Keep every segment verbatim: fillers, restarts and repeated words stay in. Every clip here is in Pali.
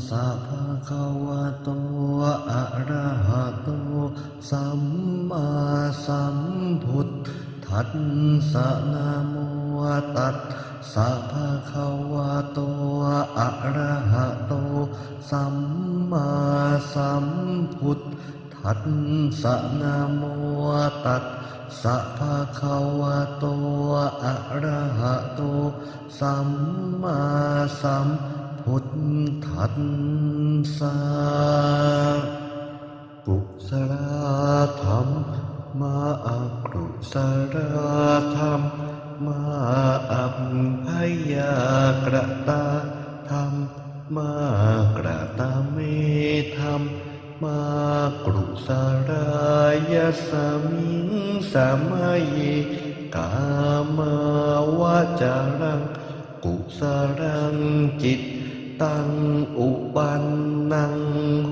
Tassa bhagavato arahato sammāsambuddhassa. Namo tassa bhagavato arahato sammāsambuddhassa. Namo tassa bhagavato arahato sammāsambuddhassa. Kusalā dhammā, akusalā dhammā, abyākratā dhammā, katame dhammā kusalā? Yasmiṃ samaye kāmāvacaraṃ kusalaṃ cittaṃ uppannaṃ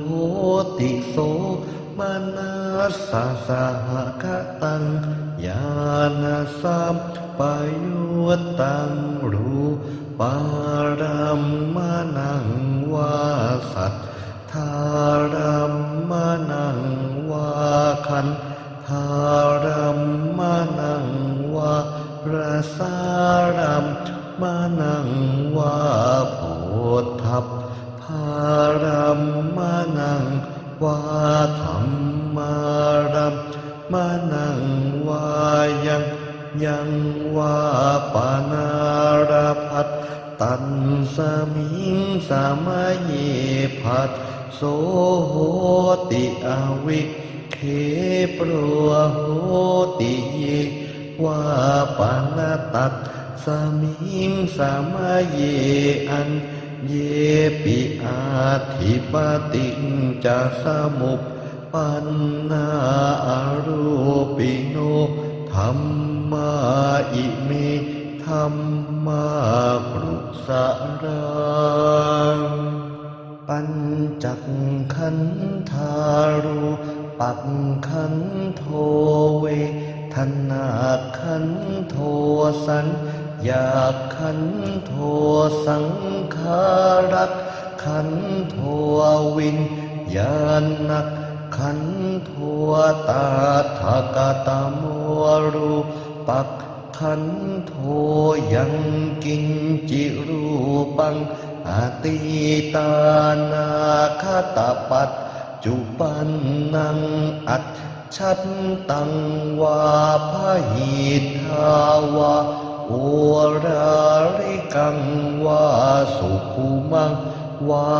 hoti, somanassasahagataṃ ñāṇasampayuttaṃ rūpārammaṇaṃ vā saddārammaṇaṃ vā gandhā ddharammaṇaṃ vā rasārammaṇaṃ vā phoṭṭhabbārammaṇaṃ vā dhammārammaṇaṃ vā yaṃ yaṃ vā panārabbhat, tasmiṃ samaye phasso hoti, avi khepo hoti. Ye vā pana tasmiṃ samaye aññepi atthi paṭiccasamuppannā arūpino dhammā, ime dhammā kusalā. Pañcakkhandhā: rūpakkhandho vedanākkhandho saññākkhandho saṅkhārakkhandho viññāṇakkhandho. Tattha katamo rūpak khandho: yaṅkiñci rūpaṃ atītānāgatapaccuppannaṃ ajjhattaṃ vā bahiddhā vā oḷārikaṃ vā sukhumaṃ vā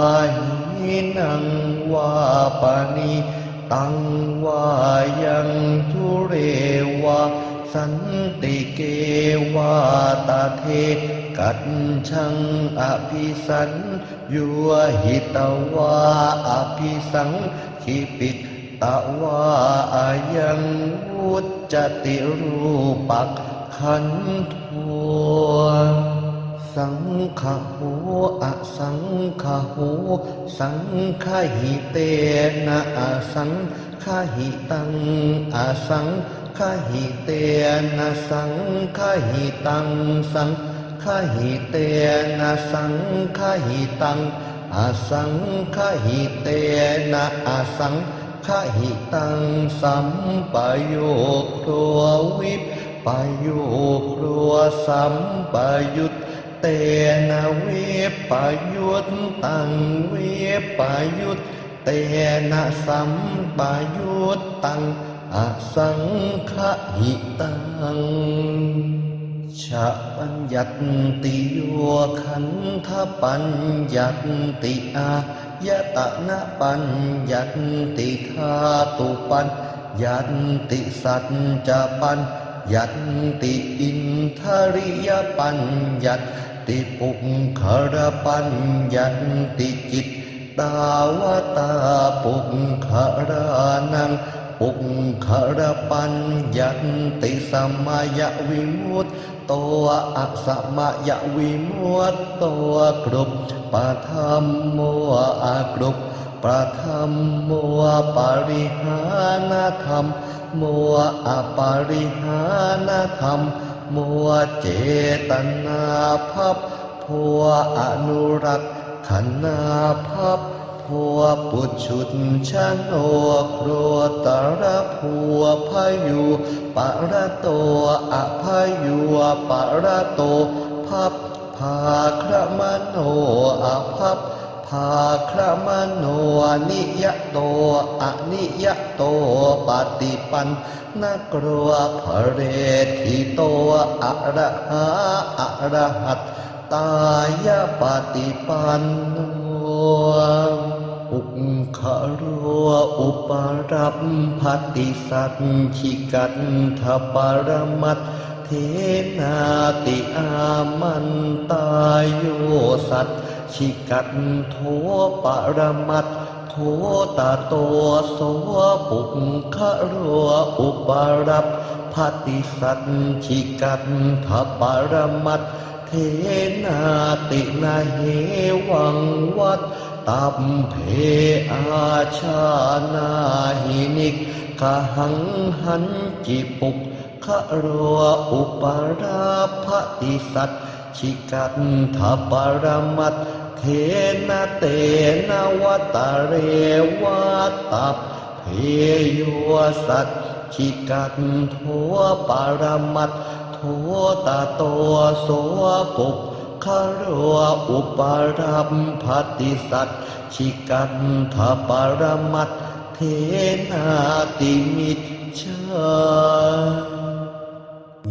hīnaṃ vā paṇītaṃ vā yaṃ dūre vā santike vā tadekajjhaṃ abhisaññūhitvā abhisaṅkhipitvā ayaṃ vuccati rūpakkhandho. Saṅgaho asaṅgaho: saṅgahitena asaṅgahitaṃ, asaṅgahitena saṅgahitaṃ, saṅgahitena saṅgahitaṃ, asaṅgahitena asaṅgahitaṃ, sampayogo vippayogo, sampayuttena vippayuttaṃ, vippayuttena sampayuttaṃ, asaṅgahitaṃ. Cha paññattiyo: khandhapaññatti, āyatanapaññatti, dhātupaññatti, saccapaññatti, indriyapaññatti, puggalapaññatti. Cittāvatā puggalānaṃ puggalapaññatti: samayavimutto, asamayavimutto, kuppadhammo, akuppadhammo, parihānadhammo, aparihānadhammo, cetanābhabbo, anurakkha คณาภัพ โพ ปุจจุชนโน โคตรภู พยูปะระโต อพยูปะระโต ภัพพาครมโน อภัพพาครมโน นิยโต อนิยโต ปฏิปันนโก พเรทิโต อรหา อรหัต ตายะปฏิปันโน ปุคคโล อุปรัปปติ สัจฉิกัตถปรมัตเถนาติ อามันตาโย สัจฉิกัตโถ ปรมัตโถ ตโต โส ปุคคโล อุปรัปปติ สัจฉิกัตถปรมัตเถนาติ นะเหวัง วัตตัพเพ อาชานาหิ นิกขัง หันจิ ปุคคโล อุปรัปปติ สัจฉิกัตถปรมัตเถนะ เตนะ วะตะเร วัตตัพเพโย สัจฉิกัตโถ ปรมัตโถ ตโต โส ปุคคโล อุปรัปปติ สัจฉิกัตถปรมัตเถนาติ มิจฉา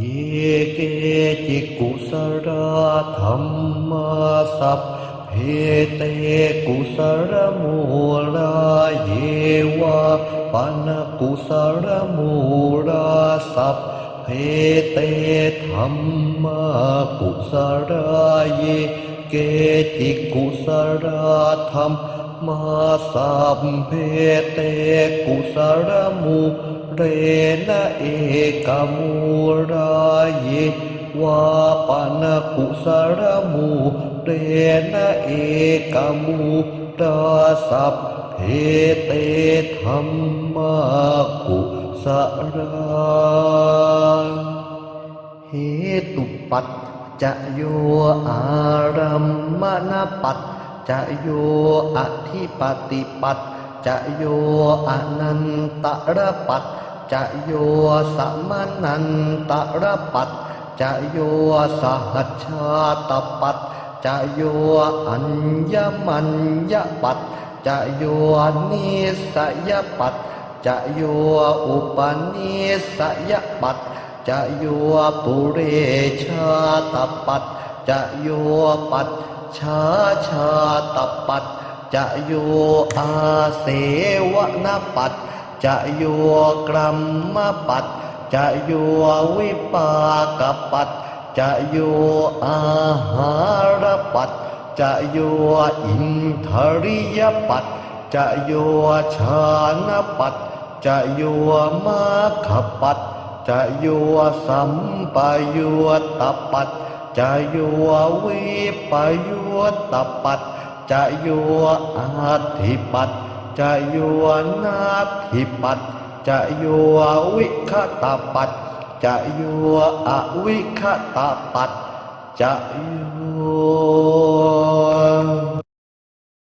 Ye keci kusalā dhammā, sabbe te kusalamūlā. Ye vā pana kusalamūlā, sabbe te dhammā kusalā. Ye keci kusalā dhammā, sabbe te kusalamūlena ekamūlā. Ye vā pana kusalamūlena ekamūlā, sabbe te dhammā kusalā. Hetupaccayo, ārammaṇapaccayo, adhipatipaccayo, anantarapaccayo, samanantarapaccayo, sahajātapaccayo, aññamaññapaccayo, nissayapaccayo, upanissayapaccayo, purejātapaccayo, pacchājātapaccayo, āsevanapaccayo, krammapaccayo, vipākapaccayo, āhārapaccayo, indriyapaccayo, jhānapaccayo, maggapaccayo, sampayuttapaccayo, vippayuttapaccayo, atthipaccayo, natthipaccayo, vigatapaccayo, avigatapaccayo.